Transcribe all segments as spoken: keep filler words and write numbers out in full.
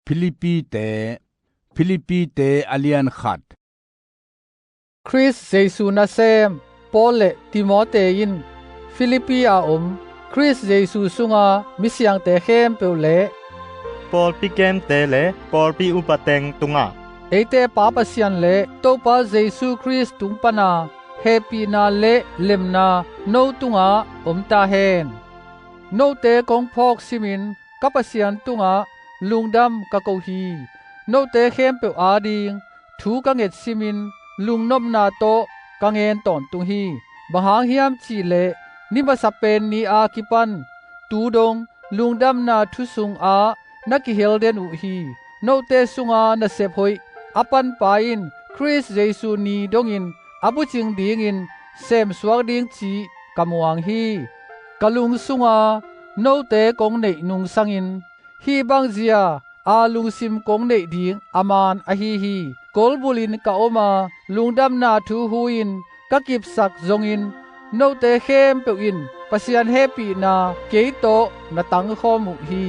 Philippite, Philippite a lian khat. Khrist Jesu nasem Paul le Timote in Filippi a om Khrist Jesu sunga misiangte khempeuh le pawlpi kemte le pawlpi upa teng tungah eite Pa Pasian le Topa Jesu Khrist tung pana hehpihna le lemna no tungah om ta hen. Note kong phawk simin ka Pasian tungah lungdam ka ko hi. Note khempeuh ading thu ka nget simin lungnopna tawh ka ngen tawntung hi. Bang hang hiam cihleh ni masa pen ni a kipan tu dong lungdamna thu sungah na kihel den uh hi. Note sunga nasep hoih a panpa in Khrist Jesu ni dongin a bucing dingin semsuak ding cih ka muang hi. Ka lung sunga note kong neih nung sangin hih bangzia a lungsim kong neih ding a man ahi hi. Kolbulhin ka om a, lungdamna thu hu-in ka kipsak zongin note khempeuh in Pasian hehpihna kei tawh na tangkhawm uh hi.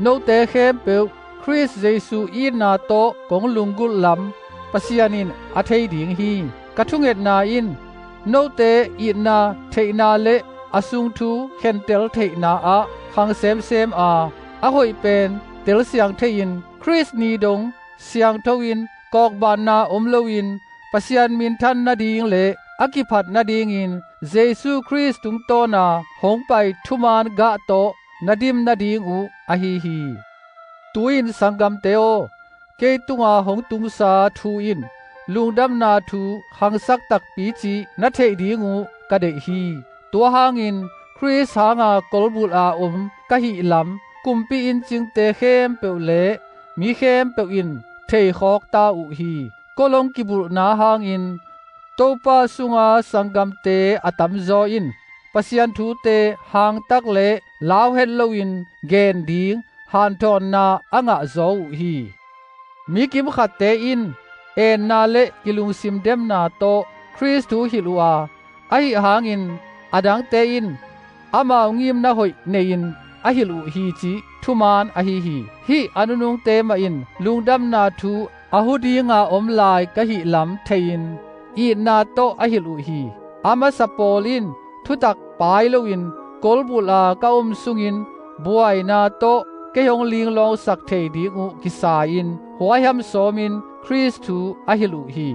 Note khempeuh Khrist Jesu itna tawh kong lunggulh lam Pasian in a thei ding hi. Ka thungetna in note itna theihna le a sung thu khentel theihna ah khang semsem a, a hoih pen telsiang thei-in Khrist ni dong siangtho-in kawkbanna om loin Pasian minthan nading le a kiphat nadingin Jesu Khrist tungtawna hong pai thuman gah tawh na dim nading uh ahi hi. Tu-in sanggamte aw, kei tunga hong tungsa thu in lungdamna thu khangsak takpi cih na theih ding uh ka deih hi. Tua hangin Khrist hanga kolbulh a om ka hih lam kumpi inncingte khempeuh le mi khempeuh in theikhawk ta uh hi. Kolong kibulhna hangin Topa sunga sanggamte a tamzaw in Pasian thute hangtak le lau het loin gen ding hanthawnna a ngahzaw uh hi. Mi kimkhatte in enna le kilungsim demna tawh Khrist thu hilh uh a, ahi hangin adangte in amau ngimna hoih nei-in a hilh uh hi cih thuman ahi hi. Hih a nunungte mah in lungdamna thu a hu dinga om lai ka hih lam thei-in itna tawh a hilh uh hi. A masa pawl in thutak pai loin kolbulh a ka om sungin buaina tawh kei hong linglawngsak thei ding uh kisa-in huaiham sawmin Khrist thu a hilh uh hi.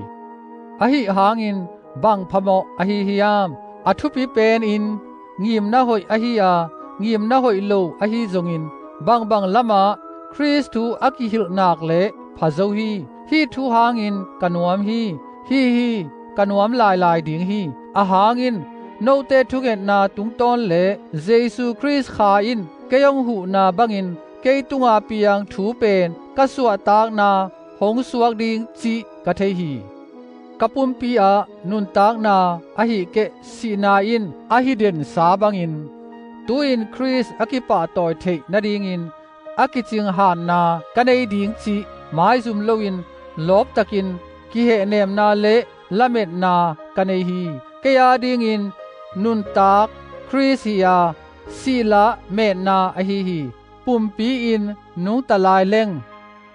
Ahi hangin bang phamawh ahi hiam? A thupi penin ngimna hoih ahi a, ngimna hoih lo ahi zongin bangbang lamah Khrist thu a kihilh nak leh pha zo hi. Hih thu hangin ka nuam hi. Hi hi, ka nuam lailai ding hi. Ahang in note thungetna tungtawn le Jesu Khrist Kha in kei hong huhna bangin kei tunga piang thu pen ka suahtakna hong suak ding cih ka thei hi. Ka pumpi ah nuntakna ahih keh sihna in a hi densa bangin tu-in Khrist a kipahtawi theih nadingin a kicing hanna ka nei ding cih maizum loin lawptakin kihehnemna le lametna ka nei hi. Kei adingin nuntak Khrist hi a, sihlah metna ahi hi. Pumpi-in nungta lai leng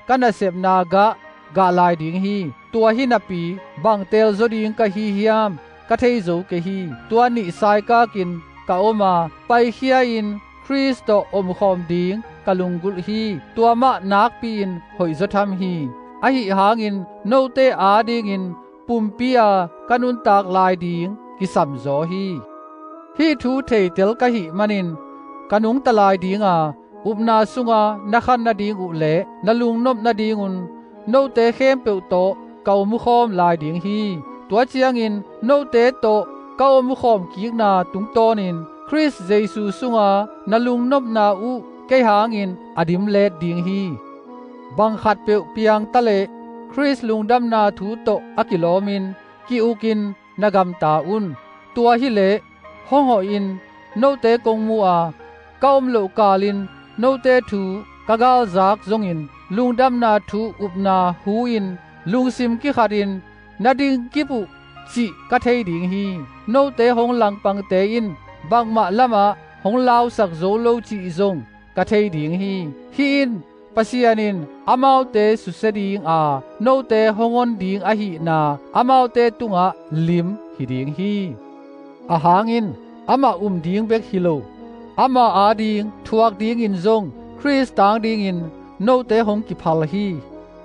ka nasepna gah gah lai ding hi. Tua hi napi bang teelzaw ding ka hi hiam? Ka thei zo kei hi. Tua nih saikakin ka om a, paikhia-in Khrist tawh omkhawm ding ka lunggulh hi. Tua mah nakpi-in hoihzaw tham hi. Ahi hangin note adingin pumpi-a ka nuntak lai ding kisamzaw hi. Hih thu theitel ka hih manin ka nungta lai dinga, upna sunga na khan nading uh le na lungnop nadingun note khempeuh tawh ka omkhawm lai ding hi. Tua ciangin note tawh ka omkhawm kikna tungtawnin Khrist Jesu sunga na lungnopna uh kei hangin a dimlet ding hi. Bang khatpeuh piang taleh Khrist lungdamna thu tawh a kilawmin ki-ukin na gamta un. Tua hileh hong hawhin note kong mu a, ka om loh kalin note thu ka galzak zongin lungdamna thu upna hu-in lungsim kikhatin na dingkip uh cih ka thei ding hi. Note hong langpangte in bangmah lamah hong lausak zo lo cih zong ka thei ding hi. Hih in Pasian in amaute susia dinga note hong on ding ahihna amaute tungah lim hi ding hi. Ahang in amah um ding bek hi lo, ama ading thuak dingin zong Khrist tang dingin note hong kiphal hi.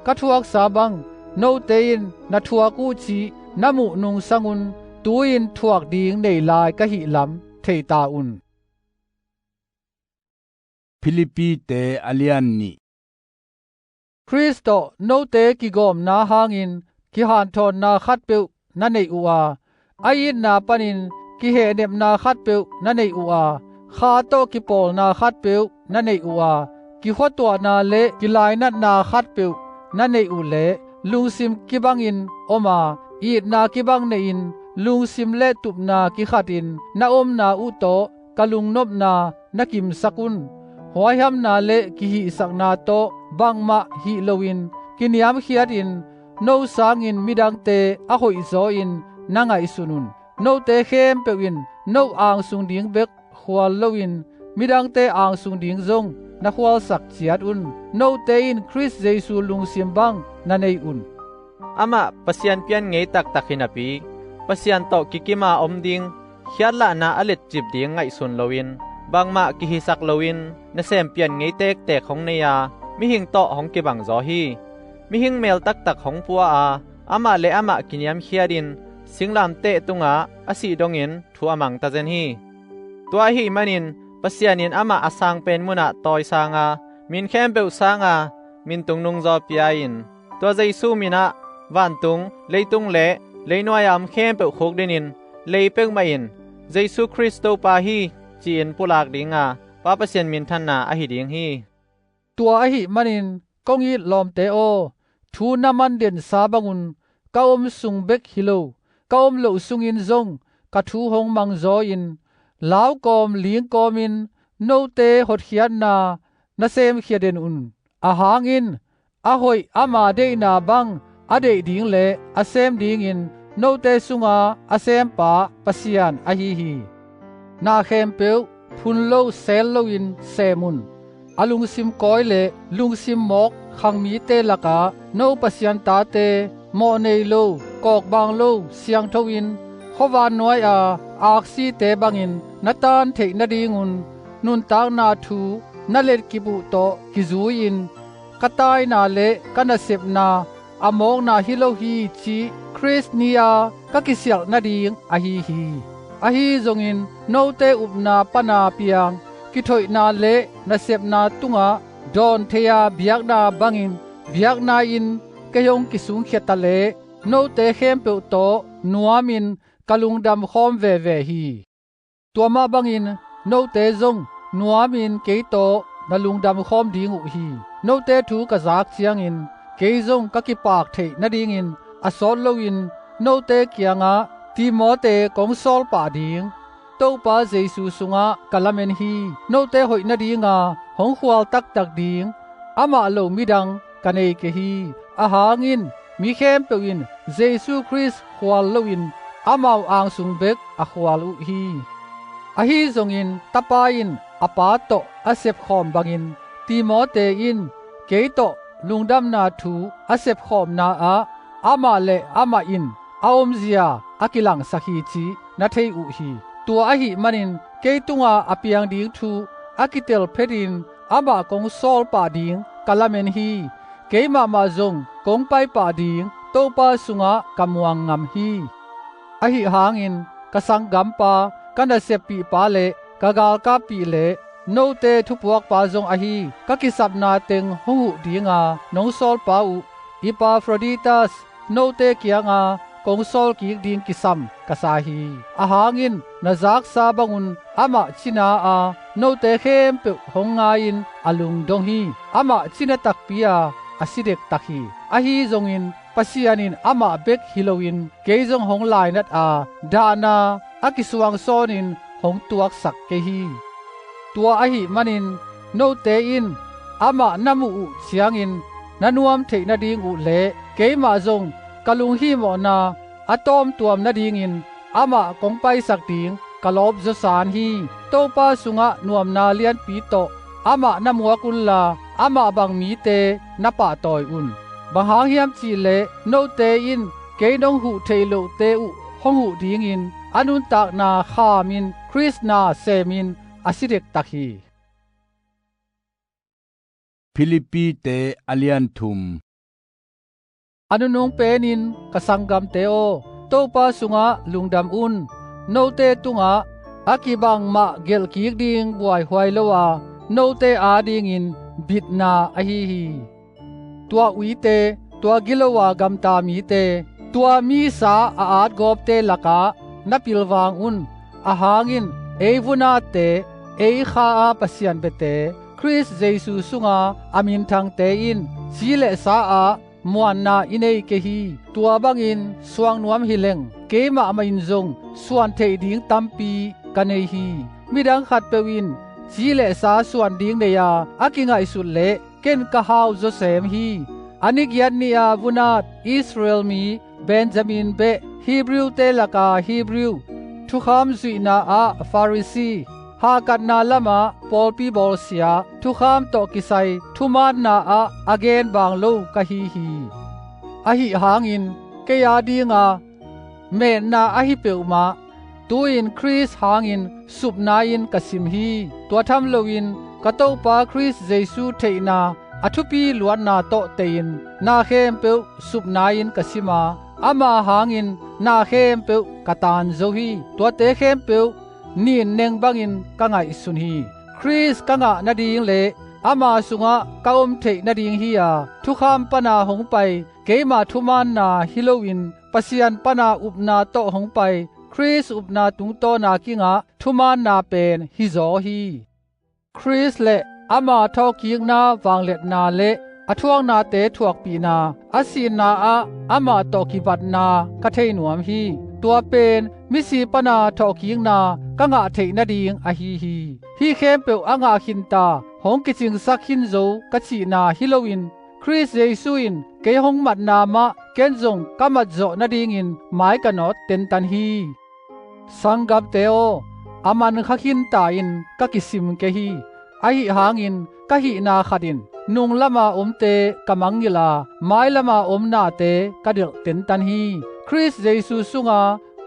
Ka thuaksa bang note in na thuak uh cih na muh nung sangun tu-in thuak ding nei lai ka hih lam thei ta un. Philippite a lian nih. Khrist tawh note kigawmna hangin kihanthawnna khatpeuh na neih uh a, a itna panin kihehnepna khatpeuh na neih uh a, Kha tawh kipawlna khatpeuh na neih uh a, kikhuatuahna le kilainatna khatpeuh na neih uh leh lungsim kibangin om a, itna kibang neihin lungsim le tupna kikhatin na omna uh tawh ka lungnopna na kimsak un. Huaihamna le kihisakna tawh bangmah hih loin kiniamkhiatin no sangin midangte a hoihzaw in na ngaihsun un. Note khempeuh in no angsung ding bek khual loin midangte angsung ding zong na khualsak ciat un. Note in Khrist Jesu lungsim bang na nei un. Amah Pasian pian ngei taktak hi napi, Pasian tawh kikima om ding khiatlahna a letcip ding ngaihsun loin bangmah kihisak loin nasem pian ngei tektek hong nei a, mihing tawh hong kibangzaw hi. Mihing mel taktak hong pua a, amah le amah kiniamkhiatin singlamteh tungah a sih dongin thu a mang tazen hi. Tua ahih manin Pasian in amah a sang pen munah tawisanga, min khempeuh sanga mintung nungzaw pia-in, tua Jesu minah vantung, leitung le leinuai-a om khempeuh khukdinin, lei peuhmah in Jesu Khrist Topa hi ci-in pulak dinga Pa Pasian minthanna ahi ding hi. Tua ahih manin kong it lawmte aw, thu na man densa bangun ka om sung bek hi lo, ka om loh sungin zong ka thu hong mangzaw-in, laukawm lingkawmin note hotkhiatna na semkhia den un. Ahang in a hoih ama deihna bang a deih ding le a sem dingin note sunga a sempa Pasian ahi hi. Na khempeuh phun lo sel loin sem un. A lungsim kawi le lungsim mawk khangmite lakah no Pasian tate, mawh nei lo, kawkbang lo siangtho in khuavannuai-a aksite bangin na tan theih nadingun nuntakna thu na letkip uh tawh kizui-in ka taina le ka nasepna a mawkna hi lo hi cih Khrist ni-a ka kisialh nading ahi hi. Ahi zongin note upna pana piang kithoihna le nasepna tungah dawn thei-a biakna bangin biakna-in kei hong kisungkhia ta leh note khempeuh tawh nuamin ka lungdam khawm veve hi. Tua mah bangin note zong nuamin kei tawh na lungdam khawm ding uh hi. Note thu ka zak ciangin kei zong ka kipak theih nadingin a sawt loin note kiangah Timote kong sawl pah ding Topa Jesu sungah ka lamen hi. Note hoih nadinga hong khual taktak ding amah lo midang ka nei kei hi. Ahang in mi khempeuh in Jesu Khrist khual loin amau angsung bek a khual uh hi. Ahi zongin tapa in a pa tawh a sepkhawm bangin Timote in kei tawh lungdamna thu a sepkhawmna ah amah le amah in a omzia a kilangsak hi cih na thei uh hi. Tua ahih manin kei tunga a piang ding thu a kitel phetin amah kong sawl pah ding ka lamen hi. Kei mahmah zong kong pai pah ding Topa sungah ka muang ngam hi. Ahi hangin ka sanggampa, ka naseppihpa le ka galkappih le note thupuakpa zong ahi ka kisapna teng hong huh dinga nong sawlpa uh Epafroditas note kianga kong sawl kik ding kisam ka sa hi. Ahang in na zaksa bangun amah cina-a note khempeuh hong ngai-in a lungdong hi. Amah cina takpi-a a si dektak hi. Ahi zongin Pasian in amah bek hi loin kei zong hong lainat a, dahna a kisuang sawnin hong tuaksak kei hi. Tua ahih manin note in amah na muh uh ciangin na nuam theih nading uh le keimah zong ka lunghihmawhna a tawmtuam nadingin amah kong paisak ding ka lawp zawsan hi. Topa sungah nuamna lianpi tawh amah na muak unla, amah bang mite na pahtawi un. Bang hang hiam cihleh note in kei nong huh theih lohte uh hong huh dingin a nuntakna khamin Khrist na semin a si dektak hi. Philippite a lian thum. A nunung penin ka sanggamte aw, Topa sungah lungdam un. Note tungah a kibang mah gelh kik ding buaihuai lo a, note adingin bitna ahi hi. Tua uite, tua gilo a gamta mite, tua misa a atgawpte lakah na pilvang un. Ahang in ei vunatte, ei kha a Pasian biate, Khrist Jesu sunga a minthangte in ci le sa ah muanna i nei kei hi. Tua bangin suang nuam hi leng, keimah mah in zong suan theih ding tampi ka nei hi. Midang khatpeuh in ci le sa suan ding nei a, a kingaihsut leh ken ka hau zawsem hi. A ni giat ni a vunat Israel mi, Benjamin beh, Hebrew-te laka Hebrew, thukham zuihna ah Pharisee, hahkatna lamah pawlpi bawlsia, thukham tawh kisai thumaanna ah a gen bang lo ka hi hi. Ahi hangin kei adinga metna ahi peuhmah, tu-in Khrist hangin supna-in ka sim hi. Tua tham loin ka Topa Khrist Jesu theihna a thupi luatna tawh tei-in na khempeuh supna-in ka sim a, ama hangin na khempeuh ka taan zo hi. Tuate khempeuh nin neng bangin ka ngaihsun hi. Khrist ka ngah nading le ama sungah ka om theih nading hi a, thukham pana hong pai keima thumaanna hi loin Pasian pana upna tawh hong pai Khrist upna tungtawna kingah thumaanna pen hizaw hi. Khrist le ama thawhkikna vangliatna le a thuaknate thuakpihna, a sihna ah amah tawh kibatna ka thei nuam hi. Tua pen misi pana thawhkikna ka ngah theih nading ahi hi. Hih khempeuh a ngah khinta, hong kicingsak khin zo ka cihna hi loin Khrist Jesu in kei hong matna mah ken zong ka matzawh nadingin mai ka nawt tentan hi. Sanggamte aw, a man kha khinta-in ka kisim kei hi. Ahi hangin ka hihna khatin nung lama omte ka mangngilh a, mai lama om nate ka delh tentan hi. Khrist Jesu sunga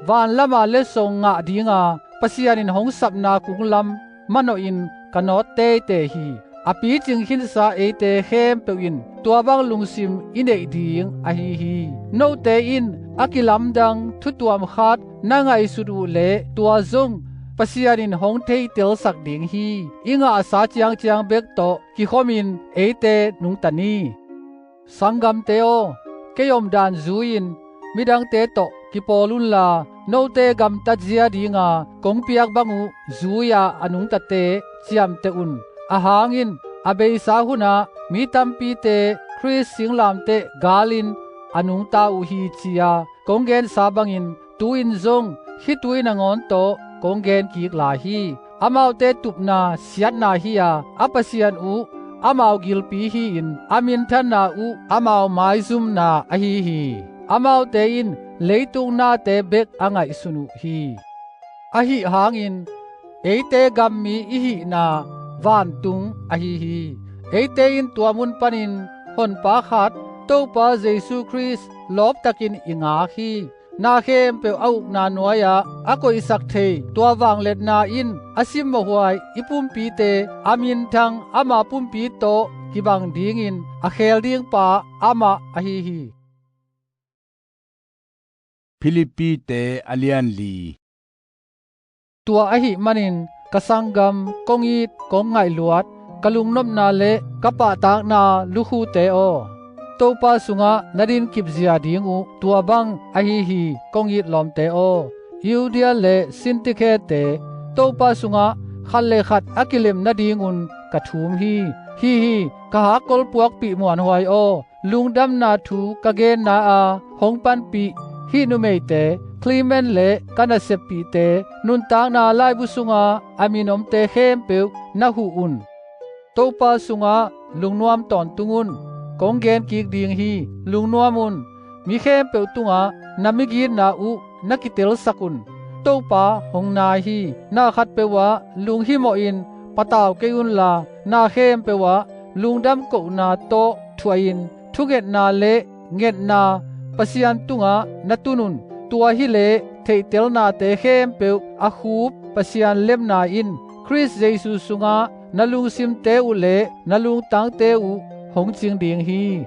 van lama letsong ngah dinga Pasian in hong sapna kunglam manawhin ka nawt teitei hi. A picing khinsa eite khempeuh in tua bang lungsim i neih ding ahi hi. Note in a kilamdang thutuam khat na ngaihsut uh leh tua zong Pasian in hong theitelsak ding hi. I ngahsa ciangciang bek tawh kikhomin eite nungta ni. Sanggamte aw, kei omdan zui-in midangte tawh kipawl unla, note gamtat zia dinga kong piak bang uh zui-a a nungtate ciamteh un. Ahang in a beisa hunah mi tampite Khrist singlamteh galin a nungta uh hi, ci-a kong gensa bangin tu-in zong khitui nangawn tawh kong gen kik lai hi. Amaute tupna siatna hi-a, a Pasian uh amau gilpi hi-in a minthanna uh amau maizumna ahi hi. Amaute in leitung nate bek a ngaihsun uh hi. Ahi hangin eite gammi i hihna vantung ahi hi. Eite in tua mun panin Honpa khat, Topa Jesu Khrist lawptakin i ngak hi. Na khempeuh a ukna nuai-ah a koihsak thei tua vangliatna in a simmawhhuai i pumpite a minthang ama pumpi tawh kibang dingin a kheel ding pa amah ahi hi. Philippite a lian li. Tua ahih manin ka sanggam kong it kong ngaihluat, ka lungnopna le ka pahtakna lukhute aw, Topa sungah na din kipzia ding uh tua bang ahi hi. Kong it lawmte aw, Euodia le Sintikhete, Topa sungah khat le khat a kilem nadingun ka thum hi. Hi hi, ka hakkol puakpih muanhuai aw, lungdamna thu ka genna-a hong panpih hih numeite Klement le ka naseppihte nuntakna laibu sunga a min omte khempeuh na huh un. Topa sungah lungnuam tawntung un. Kong gen kik ding hi. Lungnuam un. Mi khempeuh tungah na migitna uh na kitelsak un. Topa hong nai hi. Na khatpeuh ah lunghimawhin patau kei unla, na khempeuh ah lungdam kohna tawh thuahin thungetna le ngetna Pasian tungah na tun un. Tua hileh theihtelnate khempeuh a khup Pasian lemna in Khrist Jesu sungah na lungsimte uh le na lungtangte uh hong cing ding hi.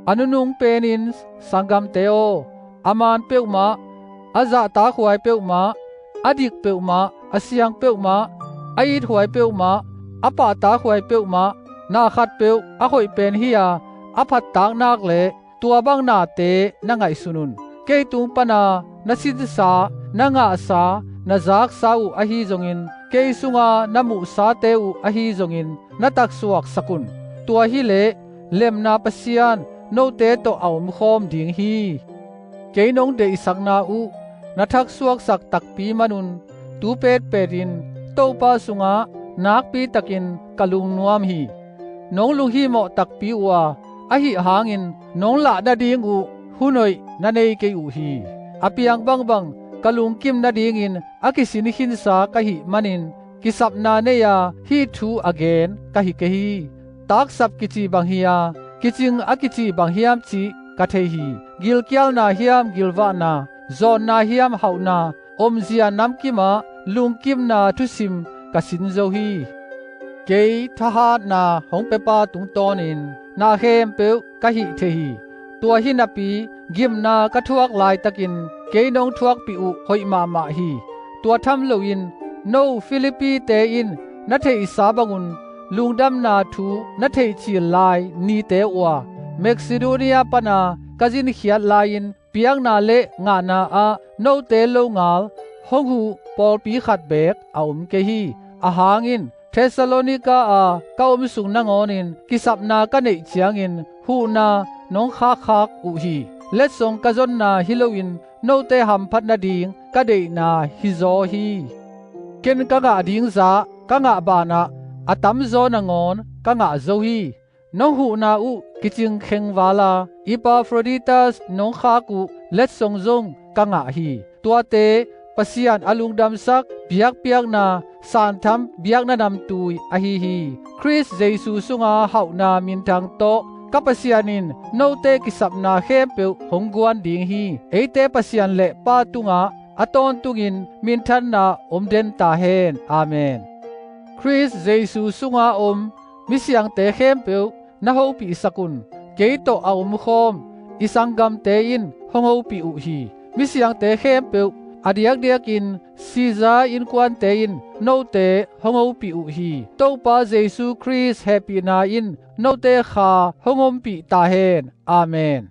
A nunung penin sanggamte aw, a maan peuhmah, a zahtakhuai peuhmah, a dik peuhmah, a siang peuhmah, a ithuai peuhmah, a pahtakhuai peuhmah, na khatpeuh a hoih pen hi-a, a phattak nak le tua bang nate na ngaihsun un. Kei tung pana na sinsa, na ngahsa, na zaksa uh ahi zongin, kei sunga na muhsate uh ahi zongin na taksuaksak un. Tua hileh lemna Pasian note tawh a omkhawm ding hi. Kei nong deihsakna uh na thaksuaksak takpi manun tu petpetin Topa sungah nakpitakin ka lungnuam hi. Nong lunghimawh takpi uh a, ahi hangin nong lah nading uh hun hoih na nei kei uh hi. A piang bangbang ka lungkim nadingin a kisin khinsa ka hih manin kisapna nei-a hih thu a gen ka hi kei hi. Taksap kici bang hi-a, kicing a kici bang hiam cih ka thei hi. Gilkialna hiam gilvahna, zawnna hiam hauhna, omzia namkimah lungkimna thusim ka sin zo hi. Kei thahatna hong pepa tungtawnin na khempeuh ka hih thei hi. Tua hi napi gimna ka thuak laitakin kei nong thuakpih uh hoih mahmah hi. Tua tham loin no Filippi-te in na theihsa bangun lungdamna thu na theihcil lai nite uh a, Makedonia pana ka zinkhiat lai-in piakna le ngahna ah note longal hong huh pawlpi khat beek a om kei hi. Ahang in Thessalonika a ka om sung nangawnin kisapna ka neih ciangin huhna nong khakkhak uh hi. Letsong ka zonna hi loin note hamphat nading ka deihna hi zaw hi. Ken ka ngah ding zah ka ngah banah a tamzaw nangawn ka ngah zo hi. Nong huhna uh kicing khengvala Epaphroditas nong khak uh letsong zong ka ngah hi. Tuate Pasian a lungdamsak biakpiakna santham biakna namtui ahi hi. Khrist Jesu sunga hauhna minthang tawh ka Pasian in note kisapna khempeuh hong guan ding hi. Eite Pasian le Pa tungah a tawntungin minthanna om den ta hen. Amen. Khrist Jesu sunga om misiangte khempeuh na hopihsak un. Kei tawh a omkhawm i sanggamte in hong hopih uh hi. Misiangte khempeuh, a diakdiakin Caesar innkuante in note hong hopih uh hi. Topa Jesu Khrist hehpihna in note kha hong ompih ta hen. Amen.